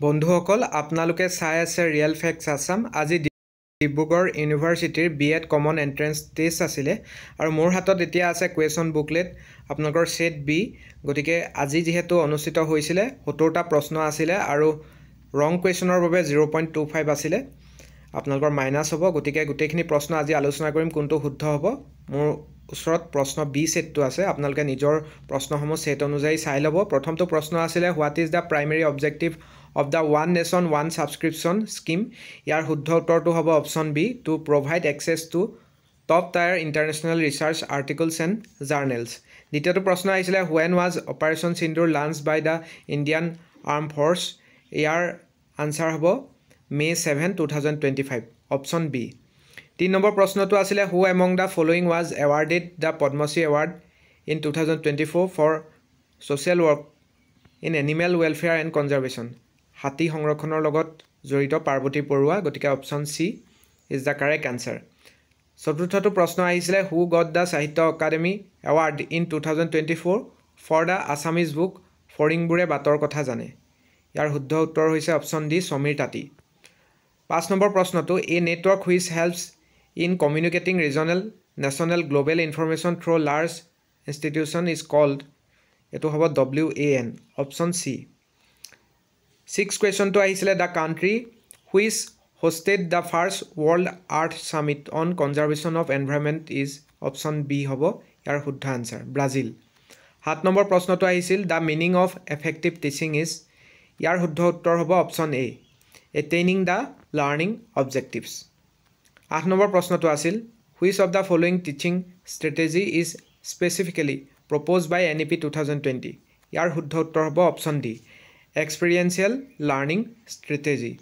বন্ধুসকল, আপোনালোকে চাই আছে ৰিয়েল ফেক্টছ আছাম। আজি ডিব্ৰুগড় ইউনিভাৰ্চিটিৰ বি.এড কমন এণ্ট্ৰেঞ্চ টেষ্ট আছিলে আৰু মোৰ হাতত এতিয়া আছে কুৱেশ্যন বুকলেট আপোনালোকৰ ছেট বি। গতিকে আজি যিহেতু অনুষ্ঠিত হৈছিলে, 70টা প্ৰশ্ন আছিলে আৰু ৰং কুৱেশ্যনৰ বাবে 0.25 আছিলে, আপোনালোকৰ মাইনাছ হ'ব। গতিকে গোটেইখিনি প্ৰশ্ন আজি আলোচনা কৰিম, কোনটো শুদ্ধ হ'ব। মোৰ ওচৰত প্ৰশ্ন বি ছেটটো আছে, আপোনালোকে নিজৰ প্ৰশ্নসমূহ ছেট অনুযায়ী চাই ল'ব। প্ৰথমটো প্ৰশ্ন আছিলে, "What is the primary objective of the One Nation One Subscription Scheme?" ইয়াৰ শুদ্ধ উত্তৰটো হ'ব option B, to provide access to top tier international research articles and journals. দ্বিতীয়টো প্ৰশ্ন আহিছিলে, "When was Operation Sindoor launch by the Indian Armed Force?" Year answer হ'ব May 7, 2025, option B. তিনি number প্ৰশ্নটো আছিলে, "Who among the following was awarded the Padma Shri award in 2024 for social work in animal welfare and conservation?" হাতী সংৰক্ষণৰ লগত জড়িত পাৰ্বতী বৰুৱা। গতিকে option C is the correct answer. চতুৰ্থটো প্ৰশ্ন আহিছিলে, "Who got the Sahitya Akademi Award in 2024 for the Assamese book ফৰিংবোৰে বাটৰ কথা জানে?" ইয়াৰ শুদ্ধ উত্তৰ হৈছে অপশ্যন ডি, সমীৰ তাঁতী। পাঁচ নম্বৰ প্ৰশ্নটো, "A network which helps in communicating regional, national, global information through large institution is called." এইটো হ'ব WAN, option C. Six কুৱেশ্যনটো আহিছিলে, "The country which hosted the first World Earth Summit on Conservation of Environment is." Option B হ'ব ইয়াৰ শুদ্ধ answer, Brazil. সাত number প্ৰশ্নটো আহিছিল, "The meaning of effective teaching is." ইয়াৰ শুদ্ধ উত্তৰ হ'ব option A, attaining the learning objectives. আঠ number প্ৰশ্নটো আছিল, "Which of the following teaching strategy is specifically propose by NEP 2020?" ইয়াৰ শুদ্ধ উত্তৰ হ'ব option D, experiential learning strategy.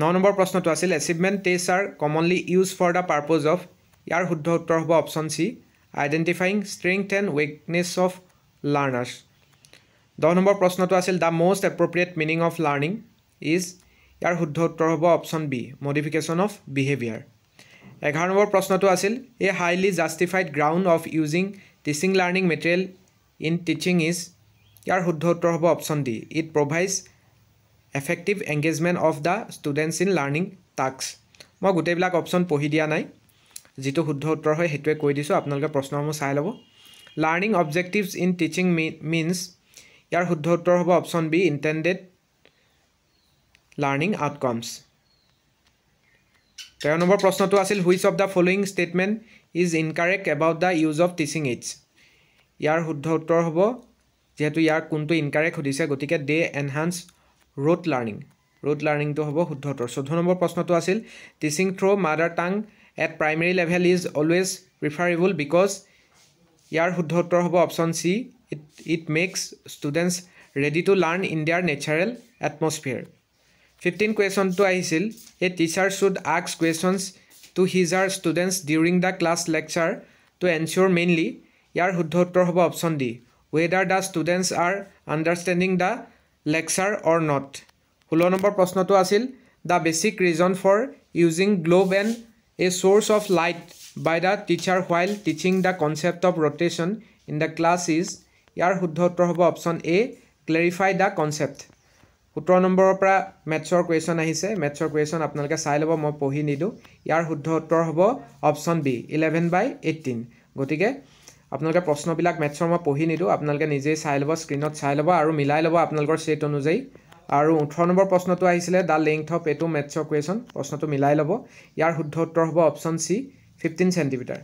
ন নম্বৰ প্ৰশ্নটো আছিল, "Achievement test are commonly use for the purpose of." ইয়াৰ শুদ্ধ উত্তৰ হ'ব option C, identifying strength and weakness of learners. 10 number প্ৰশ্নটো আছিল, "The most appropriate meaning of learning is." ইয়াৰ শুদ্ধ উত্তৰ হ'ব option B, modification of behaviour. 11 number প্ৰশ্নটো আছিল, "A highly justified ground of using teaching learning material in teaching is." ইয়াৰ শুদ্ধ উত্তৰ হ'ব option D, it provides effective engagement of the students in learning task. মই গোটেইবিলাক অপশ্যন পঢ়ি দিয়া নাই, যিটো শুদ্ধ উত্তৰ হয় সেইটোৱে কৈ দিছোঁ, আপোনালোকে প্ৰশ্নসমূহ চাই ল'ব। "Learning objectives in teaching means." ইয়াৰ শুদ্ধ উত্তৰ হ'ব option B, intended learning outcomes. 13 number প্ৰশ্নটো আছিল, "Which of the following statement is incorrect about the use of teaching aids?" ইয়াৰ শুদ্ধ উত্তৰ হ'ব, যিহেতু ইয়াৰ কোনটো ইনকাৰেক্ট সুধিছে, গতিকে they enhance rote learning. Rote লাৰ্ণিংটো হ'ব শুদ্ধ উত্তৰ। 14 নম্বৰ প্ৰশ্নটো আছিল, "Teaching through mother tongue at primary level is always preferable because." ইয়াৰ শুদ্ধ উত্তৰ হ'ব option C, it makes students ready to learn in their natural atmosphere. 15 কুৱেশ্যনটো আহিছিল, "A teacher should ask questions to his her students during the class lecture to ensure mainly." ইয়াৰ শুদ্ধ উত্তৰ হ'ব option D, whether the students are understanding the lecture or not. 16 number প্ৰশ্নটো আছিল, "The basic reason for using globe and a source of light by the teacher while teaching the concept of rotation in the class is." ইয়াৰ শুদ্ধ উত্তৰ হ'ব option A, clarify the concept. 17 নম্বৰৰ পৰা মেথছৰ question আহিছে। মেথছৰ question আপোনালোকে চাই ল'ব, মই পঢ়ি নিদিওঁ। ইয়াৰ শুদ্ধ উত্তৰ হ'ব option B, 11/18। গতিকে আপোনালোকে প্ৰশ্নবিলাক মেথছৰ মই পঢ়ি নিদিওঁ, আপোনালোকে নিজেই চাই ল'ব, স্ক্ৰীণত চাই ল'ব আৰু মিলাই ল'ব আপোনালোকৰ ছেট অনুযায়ী। আৰু 18 নম্বৰ প্ৰশ্নটো আহিছিলে, the length of, এইটো মেথছৰ কুৱেশ্যন, প্ৰশ্নটো মিলাই ল'ব। ইয়াৰ শুদ্ধ উত্তৰ হ'ব অপশ্যন চি, 15 চেণ্টিমিটাৰ।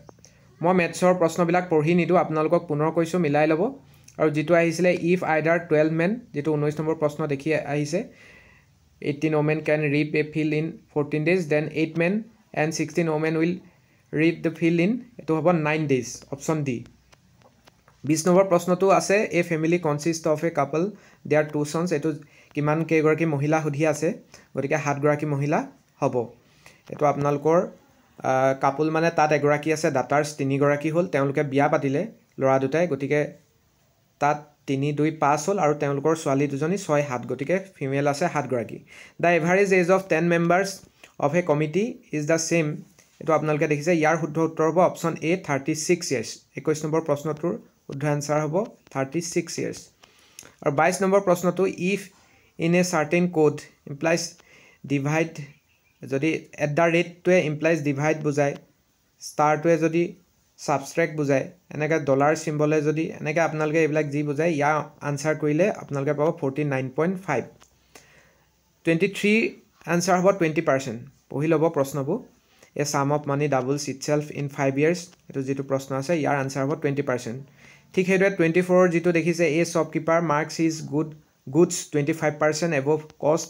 মই মেথছৰ প্ৰশ্নবিলাক পঢ়ি নিদিওঁ, আপোনালোকক পুনৰ কৈছোঁ, মিলাই ল'ব। আৰু যিটো আহিছিলে, if either 12 main, যিটো 19 নম্বৰ প্ৰশ্ন দেখি আহিছে, 18 women can reap a field in 14 days, then eight men and 16 women will reap the field in, এইটো হ'ব 9 days, option D. 20 number প্ৰশ্নটো আছে, "A family consist of a couple, their two sons." এইটো কিমান কেইগৰাকী মহিলা সুধি আছে, গতিকে সাতগৰাকী মহিলা হ'ব। এইটো আপোনালোকৰ কাপল মানে তাত এগৰাকী আছে, ডাটাৰ্ছ তিনিগৰাকী হ'ল, তেওঁলোকে বিয়া পাতিলে ল'ৰা দুটাই, গতিকে তাত তিনি দুই পাঁচ হ'ল আৰু তেওঁলোকৰ ছোৱালী দুজনী, ছয় সাত, গতিকে ফিমেল আছে সাতগৰাকী। "The average age of 10 members of a committee is the same." এইটো আপোনালোকে দেখিছে। ইয়াৰ শুদ্ধ উত্তৰ হ'ব option A, 36 years. 21 number প্ৰশ্নটোৰ শুদ্ধ এনচাৰ হ'ব 36 ইয়েৰ্ছ। আৰু 22 নম্বৰ প্ৰশ্নটো, if in a certain code implies divide, যদি এট the ৰেটটোৱে ইমপ্লাইজ ডিভাইড বুজায়, ষ্টাৰটোৱে যদি ছাবষ্ট্ৰেক্ট বুজায়, এনেকৈ ডলাৰ চিম্বলে যদি এনেকৈ আপোনালোকে এইবিলাক যি বুজায় ইয়াৰ আনচাৰ কৰিলে আপোনালোকে পাব 49.5। 23 আনচাৰ হ'ব 20%। পঢ়ি ল'ব প্ৰশ্নবোৰ। A sum of money doubles itself in 5 years, এইটো যিটো প্ৰশ্ন আছে ইয়াৰ আনচাৰ হ'ব 20%। ঠিক সেইদৰে 24ৰ যিটো দেখিছে, a shopkeeper marks his goods 25% above cost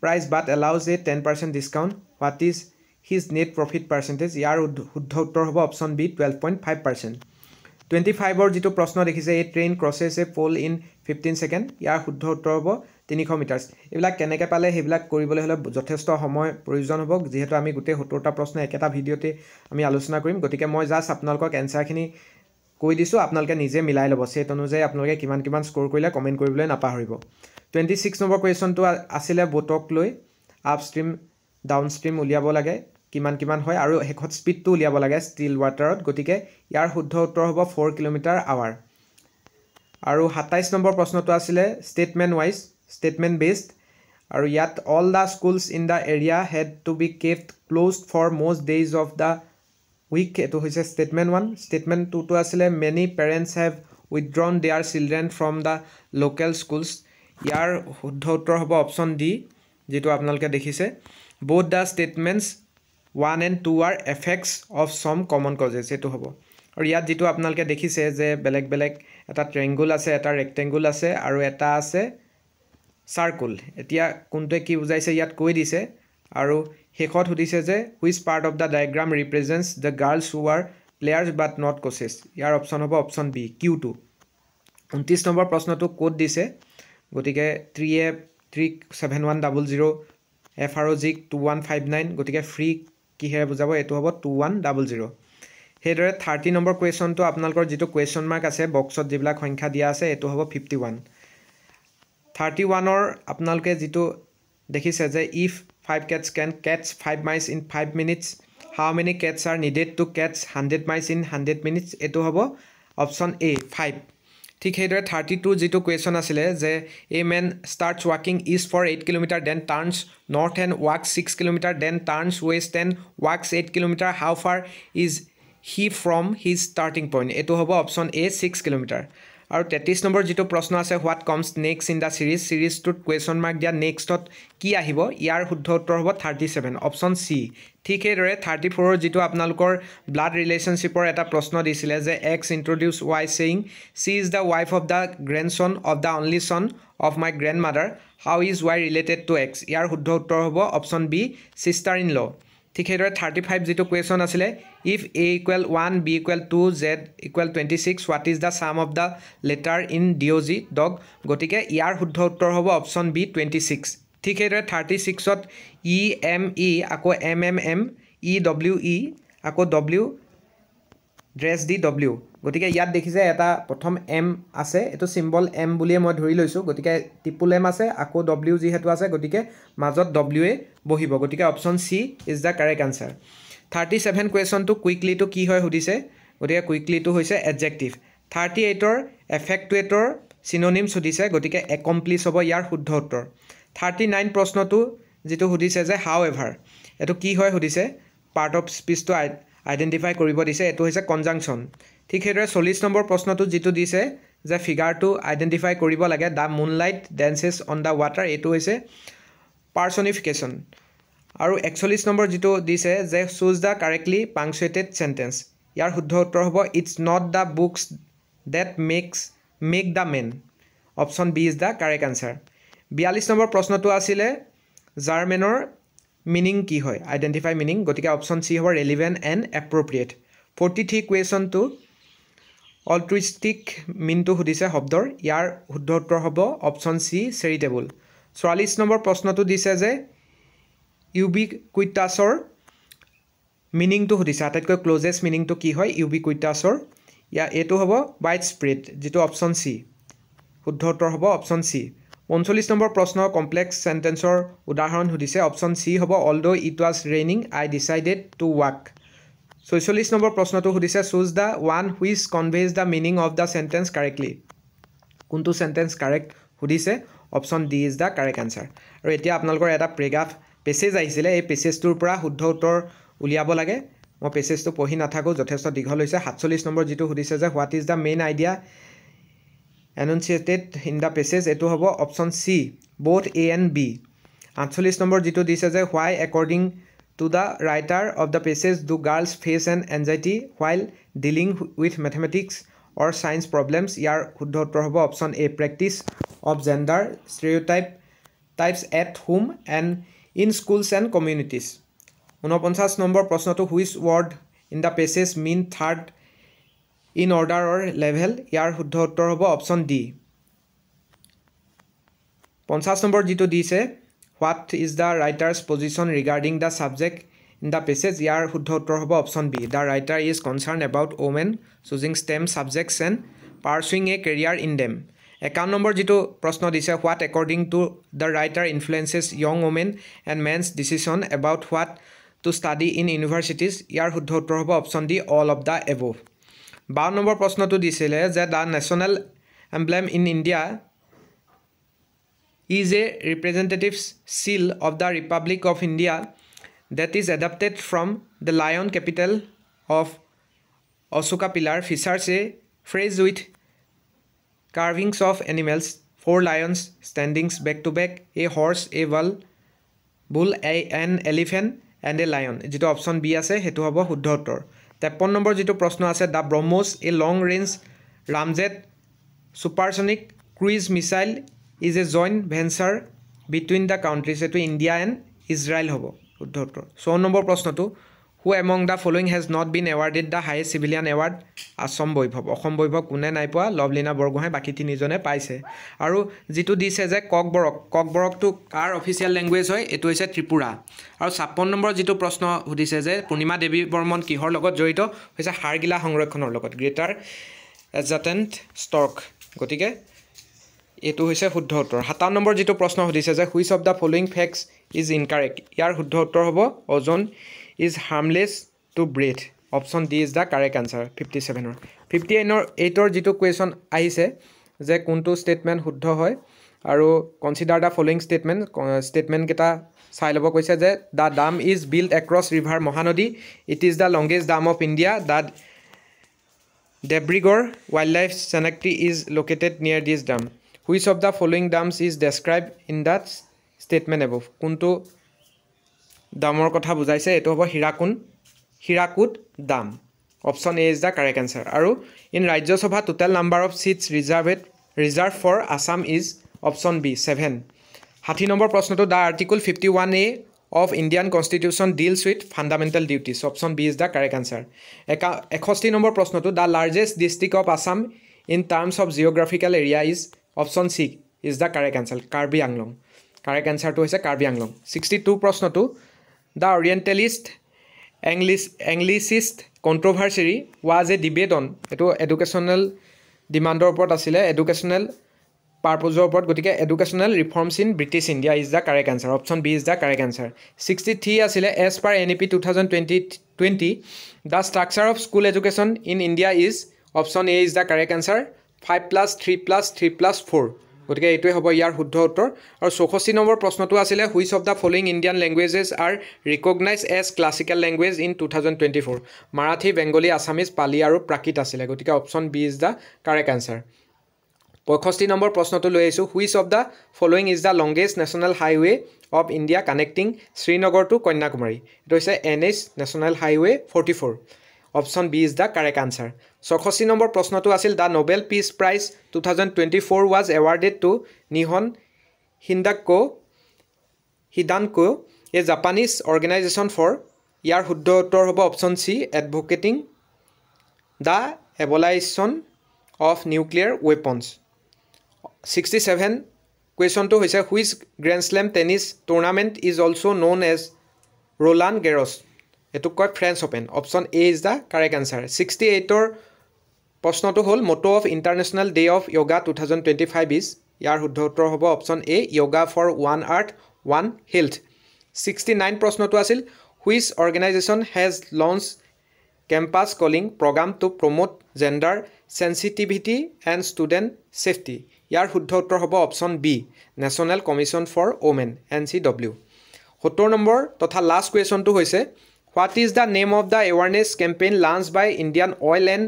price but allows a 10% discount, what is his net profit percentage? ইয়াৰ শুদ্ধ উত্তৰ হ'ব অপশ্যন বি 12.5%। 25ৰ যিটো প্ৰশ্ন দেখিছে, a train crosses a pole in 15 second, ইয়াৰ শুদ্ধ উত্তৰ হ'ব 300 মিটাৰ্ছ। এইবিলাক কেনেকৈ পালে সেইবিলাক কৰিবলৈ হ'লে যথেষ্ট সময় প্ৰয়োজন হ'ব, যিহেতু আমি গোটেই 70টা প্ৰশ্ন একেটা ভিডিঅ'তে আমি আলোচনা কৰিম। গতিকে মই জাষ্ট আপোনালোকক এনচাৰখিনি কৈ দিছোঁ, আপোনালোকে নিজে মিলাই ল'ব। ছেট অনুযায়ী আপোনালোকে কিমান কিমান স্ক'ৰ কৰিলে কমেণ্ট কৰিবলৈ নাপাহৰিব। 26 নম্বৰ কুৱেশ্যনটো আছিলে বোটক লৈ, আপষ্ট্ৰীম ডাউন ষ্ট্ৰীম উলিয়াব লাগে কিমান কিমান হয় আৰু শেষত স্পীডটো উলিয়াব লাগে ষ্টিল ৱাটাৰত। গতিকে ইয়াৰ শুদ্ধ উত্তৰ হ'ব 4 কিলোমিটাৰ আৱাৰ। আৰু 27 নম্বৰ প্ৰশ্নটো আছিলে ষ্টেটমেণ্ট ৱাইজ, ষ্টেটমেণ্ট বেছড, আৰু ইয়াত all the schools in the area had to be kept closed for most days of the week, এইটো হৈছে ষ্টেটমেণ্ট ওৱান। ষ্টেটমেণ্ট টুটো আছিলে many parents have withdrawn their children from the local schools, ইয়াৰ শুদ্ধ উত্তৰ হ'ব option D, যিটো আপোনালোকে দেখিছে। Both the statements 1 and 2 are effects of some common causes, এইটো হ'ব। আৰু ইয়াত যিটো আপোনালোকে দেখিছে যে বেলেগ বেলেগ এটা ট্ৰেংগুল আছে, এটা ৰেক্টেংগুল আছে আৰু এটা আছে চাৰ্কুল। এতিয়া কোনটোৱে কি বুজাইছে ইয়াত কৈ দিছে। আৰু শেষত সুধিছে যে which part of the diagram represents the girls who are players but not coaches, year option হ'ব অপশ্যন বি কিউটো। 29 নম্বৰ প্ৰশ্নটো ক'ত দিছে, গতিকে 3A 37100, F R O জিক 2159, গতিকে ফ্ৰী কিহেৰে বুজাব, এইটো হ'ব 2100। সেইদৰে 30 নম্বৰ কুৱেশ্যনটো আপোনালোকৰ যিটো কুৱেশ্যন মাৰ্ক আছে বক্সত যিবিলাক সংখ্যা দিয়া আছে এইটো হ'ব 51। 31ৰ আপোনালোকে যিটো দেখিছে যে if 5 cats can catch 5 mice in 5 minutes, how many cats are needed to catch 100 mice in 100 minutes, এইটো হ'ব অপশ্যন এ 5। ঠিক সেইদৰে 32 যিটো কুৱেশ্যন আছিলে যে a man starts walking east for 8 kilometre then turns north and walks 6 kilometre then turns west and walks 8 kilometre, how far is he from his starting point, এইটো হ'ব option A 6 kilometre. আৰু 33 number যিটো প্ৰশ্ন আছে what comes next in the series, চিৰিজটোত question mark দিয়া নেক্সটত কি আহিব, ইয়াৰ শুদ্ধ উত্তৰ হ'ব 37 অপশ্যন চি। ঠিক সেইদৰে 34ৰ যিটো আপোনালোকৰ ব্লাড ৰিলেশ্যনশ্বিপৰ এটা প্ৰশ্ন দিছিলে যে X introduce Y saying she is the wife of the grandson of the only son of my grandmother, how is Y related to X, ইয়াৰ শুদ্ধ উত্তৰ হ'ব option B sister in law. ঠিক সেইদৰে 35 যিটো কুৱেশ্যন আছিলে if A equal 1, B equal 2, Z equal 26, what is the sum of the letter in D O G dog, গতিকে ইয়াৰ শুদ্ধ উত্তৰ হ'ব অপশ্যন বি 26। ঠিক সেইদৰে 36ত ই এম ই আকৌ M M M E W E আকৌ W dress D W, গতিকে ইয়াত দেখিছে এটা প্ৰথম এম আছে, এইটো চিম্বল এম বুলিয়ে মই ধৰি লৈছোঁ, গতিকে ট্ৰিপুল এম আছে আকৌ ডব্লিউ যিহেতু আছে গতিকে মাজত ডব্লিউৱে বহিব, গতিকে option C is the correct answer. 37 কুৱেশ্যনটো কুইকলিটো কি হয় সুধিছে, গতিকে কুইকলিটো হৈছে এডজেক্টিভ। 38ৰ এফেক্টুৱেটৰ চিননিমছ সুধিছে, গতিকে একমপ্লিছ হ'ব ইয়াৰ শুদ্ধ উত্তৰ। 39 প্ৰশ্নটো যিটো সুধিছে যে হাউ এভাৰ, এইটো কি হয় সুধিছে, পাৰ্ট অফ স্পীচটো আইডেণ্টিফাই কৰিব দিছে, এইটো হৈছে কনজাংচন। ঠিক সেইদৰে 40 নম্বৰ প্ৰশ্নটো যিটো দিছে যে ফিগাৰটো আইডেণ্টিফাই কৰিব লাগে, the moonlight dances on the water, এইটো হৈছে পাৰ্চনিফিকেশ্যন। আৰু 41 নম্বৰ যিটো দিছে যে choose the correctly punctuated sentence, ইয়াৰ শুদ্ধ উত্তৰ হ'ব it's not the books that make the man, option B is the correct answer. 42 number প্ৰশ্নটো আছিলে জাৰ্মেনৰ মিনিং কি হয়, আইডেণ্টিফাই মিনিং, গতিকে অপশ্যন চি হ'ব ৰেলিভেণ্ট এণ্ড এপ্ৰপ্ৰিয়েট। 43 কুৱেশ্যনটো অলট্ৰুইষ্টিক মিনটো সুধিছে শব্দৰ, ইয়াৰ শুদ্ধ উত্তৰ হ'ব অপশ্যন চি চেৰিটেবল। 44 নম্বৰ প্ৰশ্নটো দিছে যে ইউবিকুইটাছৰ মিনিংটো সুধিছে, আটাইতকৈ ক্ল'জেষ্ট মিনিংটো কি হয় ইউবিকুইটাছৰ, ইয়াৰ এইটো হ'ব ৱাইড স্প্ৰেড, যিটো অপশ্যন চি, শুদ্ধ উত্তৰ হ'ব অপশ্যন চি। 45 নম্বৰ প্ৰশ্ন কমপ্লেক্স চেণ্টেন্সৰ উদাহৰণ সুধিছে, অপশ্যন চি হ'ব although it was raining I decided to walk. 46 number প্ৰশ্নটো সুধিছে choose the one which conveys the meaning of the sentence correctly, কোনটো চেণ্টেন্স কাৰেক্ট সুধিছে, Option D is the correct answer. আৰু এতিয়া আপোনালোকৰ এটা প্ৰেগ্ৰাফ পেছেজ আহিছিলে, এই পেছেজটোৰ পৰা শুদ্ধ উত্তৰ উলিয়াব লাগে। মই পেছেজটো পঢ়ি নাথাকোঁ, যথেষ্ট দীঘল হৈছে। 47 নম্বৰ যিটো সুধিছে যে what is the main idea enunciated in the passage, এইটো হ'ব option C, both A and B. 48 number যিটো দিছে যে why according to the writer of the passage do girls face an anxiety while dealing with mathematics or science problems, ইয়াৰ শুদ্ধ উত্তৰ হ'ব option A, practice of gender stereotype types at home and in schools and communities. 49 number প্ৰশ্নটো which word in the passage mean third in order or level, ইয়াৰ শুদ্ধ উত্তৰ হ'ব option D. 50 number যিটো দিছে what is the writer's position regarding the subject in the passage, ইয়াৰ শুদ্ধ উত্তৰ হ'ব option B, the writer is concern about women choosing STEM subjects and pursuing a career in them. 51 number যিটো প্ৰশ্ন দিছে what according to the writer influences young women and men's decision about what to study in universities, ইয়াৰ শুদ্ধ উত্তৰ হ'ব option D, all of the above. 52 number প্ৰশ্নটো দিছিলে যে the national emblem in India is a representative seal of the Republic of India that is adapted from the lion capital of Ashoka pillar features a frieze with carvings of animals, 4 lions standing back to back, a horse, a bull, an elephant and a lion. যিটো option B আছে সেইটো হ'ব শুদ্ধ উত্তৰ। 53 number যিটো প্ৰশ্ন আছে the BrahMos a long range ramjet supersonic cruise missile is a joint venture between the countries, এইটো ইণ্ডিয়া এণ্ড ইজৰাইল হ'ব শুদ্ধ উত্তৰ। 54 নম্বৰ প্ৰশ্নটো who among the following has not been awarded the highest civilian award Assam Vaibhav, Assam Vaibhav কোনে নাই পোৱা? লভলীনা বৰগোহাঁই, বাকী তিনিজনে পাইছে। আৰু যিটো দিছে যে ককবৰক, ককবৰকটো কাৰ অফিচিয়েল লেংগুৱেজ হয়? এইটো হৈছে ত্ৰিপুৰা। আৰু 56 নম্বৰ যিটো প্ৰশ্ন সুধিছে যে পূৰ্ণিমা দেৱী বৰ্মন কিহৰ লগত জড়িত হৈছে? হাড়গিলা সংৰক্ষণৰ লগত, গ্ৰেটাৰ এডজাটেণ্ট ষ্টৰ্ক, গতিকে এইটো হৈছে শুদ্ধ উত্তৰ। 57 নম্বৰ যিটো প্ৰশ্ন সুধিছে যে which of the following facts is incorrect, ইয়াৰ শুদ্ধ উত্তৰ হ'ব ozone is harmless to breathe, option D is the correct answer. 57ৰ 58ৰ যিটো কুৱেশ্যন আহিছে যে কোনটো ষ্টেটমেণ্ট শুদ্ধ হয় আৰু কনচিডাৰ the following statement, ষ্টেটমেণ্টকেইটা চাই ল'ব। কৈছে যে the dam is build across river Mahanadi, it is the longest dam of India, the Debrigarh wild life sanctuary is located near this dam, which of the following dams is describe in the statement above, কোনটো দামৰ কথা বুজাইছে? এইটো হ'ব Hirakud dam, option A is the correct answer. আৰু in Rajya Sabha total number of seats reserve for Assam is option B 7। 60 number প্ৰশ্নটো the article 51A of Indian constitution deals with fundamental duties, option B is the correct answer. 61 number প্ৰশ্নটো the largest district of Assam in terms of geographical area is option C is the correct answer, Karbi Anglong. Correct এনচাৰটো হৈছে কাৰ্বি আংলং। 62 প্ৰশ্নটো the orientalist Anglicist controversy was a debate on, এইটো educational ডিমাণ্ডৰ ওপৰত আছিলে, educational পাৰ্পজৰ ওপৰত, গতিকে educational reforms in British India is the correct answer, option B is the correct answer. 63 আছিলে as per NEP 2020 the structure of school education in India is option A is the correct answer, 5+3+3+4, গতিকে এইটোৱে হ'ব ইয়াৰ শুদ্ধ উত্তৰ। আৰু 64 number প্ৰশ্নটো আছিলে which of the following Indian languages are recognise as classical language in 2024, Marathi, Bengali, Assamese, Pali আৰু প্ৰাকৃত আছিলে, গতিকে option B is the correct answer. 65 number প্ৰশ্নটো লৈ আহিছোঁ which of the following is the longest national highway of India connecting Srinagar to Kanyakumari, এইটো হৈছে NH national highway 44, option B is the correct answer. 66 number প্ৰশ্নটো আছিল the Nobel peace prize 2024 was awarded to Nihon Hidankyo a Japanese organisation for, ইয়াৰ শুদ্ধ উত্তৰ হ'ব option C, advocating the abolition of nuclear weapons. 67 কুৱেশ্যনটো হৈছে which grand slam tennis tournament is also known as Roland Garros, এইটোক কয় French Open, option A is the correct answer. 68ৰ প্ৰশ্নটো হ'ল motto of international day of yoga 2025 is, ইয়াৰ শুদ্ধ উত্তৰ হ'ব option A, yoga for one earth one health. 69 প্ৰশ্নটো আছিল which organisation has launch campus calling programme to promote gender sensitivity and student safety, ইয়াৰ শুদ্ধ উত্তৰ হ'ব option B, National Commission for Women, NCW। 70 number তথা last কুৱেশ্যনটো হৈছে, what is the name of the awareness campaign launch by Indian Oil and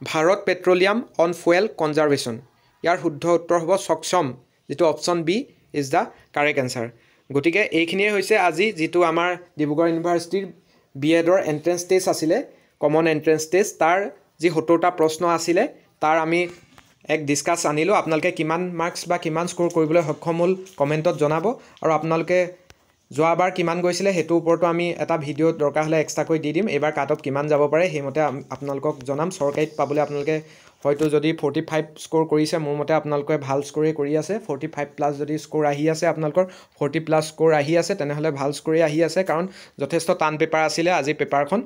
Bharat Petroleum on fuel conservation? ইয়াৰ শুদ্ধ উত্তৰ হ'ব সক্ষম, যিটো option B is the correct answer। গতিকে এইখিনিয়ে হৈছে আজি যিটো আমাৰ ডিব্ৰুগড় ইউনিভাৰ্চিটিৰ বি এডৰ এণ্ট্ৰেঞ্চ টেষ্ট আছিলে, কমন এণ্ট্ৰেঞ্চ টেষ্ট, তাৰ যি 70টা প্ৰশ্ন আছিলে তাৰ আমি এক ডিছকাছ আনিলোঁ। আপোনালোকে কিমান মাৰ্কছ বা কিমান স্ক'ৰ কৰিবলৈ সক্ষম হ'ল কমেণ্টত জনাব, আৰু আপোনালোকে যোৱাবাৰ কিমান গৈছিলে সেইটোৰ ওপৰতো আমি এটা ভিডিঅ' দৰকাৰ হ'লে এক্সট্ৰাকৈ দি দিম। এইবাৰ কাট অফ কিমান যাব পাৰে সেইমতে আপোনালোকক জনাম। চৰকাৰীত পাবলৈ আপোনালোকে হয়তো যদি 45 স্ক'ৰ কৰিছে, মোৰ মতে আপোনালোকে ভাল স্ক'ৰেই কৰি আছে। 45 প্লাছ যদি স্ক'ৰ আহি আছে, আপোনালোকৰ 40 প্লাছ স্ক'ৰ আহি আছে, তেনেহ'লে ভাল স্ক'ৰেই আহি আছে, কাৰণ যথেষ্ট টান পেপাৰ আছিলে আজি পেপাৰখন।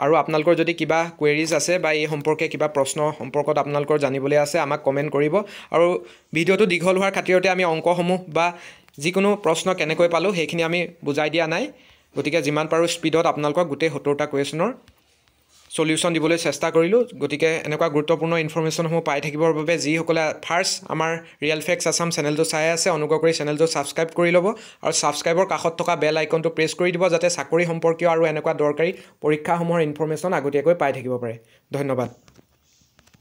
আৰু আপোনালোকৰ যদি কিবা কুৱেৰিজ আছে বা এই সম্পৰ্কে কিবা প্ৰশ্ন সম্পৰ্কত আপোনালোকৰ জানিবলৈ আছে, আমাক কমেণ্ট কৰিব। আৰু ভিডিঅ'টো দীঘল হোৱাৰ খাতিৰতে আমি অংকসমূহ বা যিকোনো প্ৰশ্ন কেনেকৈ পালোঁ সেইখিনি আমি বুজাই দিয়া নাই। গতিকে যিমান পাৰোঁ স্পীডত আপোনালোকক গোটেই 70টা কুৱেশ্যনৰ চলিউশ্যন দিবলৈ চেষ্টা কৰিলোঁ। গতিকে এনেকুৱা গুৰুত্বপূৰ্ণ ইনফৰ্মেশ্যনসমূহ পাই থাকিবৰ বাবে যিসকলে ফাৰ্ষ্ট আমাৰ ৰিয়েল ফেক্টছ আছাম চেনেলটো চাই আছে, অনুগ্ৰহ কৰি চেনেলটো ছাবস্ক্ৰাইব কৰি ল'ব আৰু ছাবস্ক্ৰাইবৰ কাষত থকা বেল আইকনটো প্ৰেছ কৰি দিব, যাতে চাকৰি সম্পৰ্কীয় আৰু এনেকুৱা দৰকাৰী পৰীক্ষাসমূহৰ ইনফৰ্মেশ্যন আগতীয়াকৈ পাই থাকিব পাৰে। ধন্যবাদ।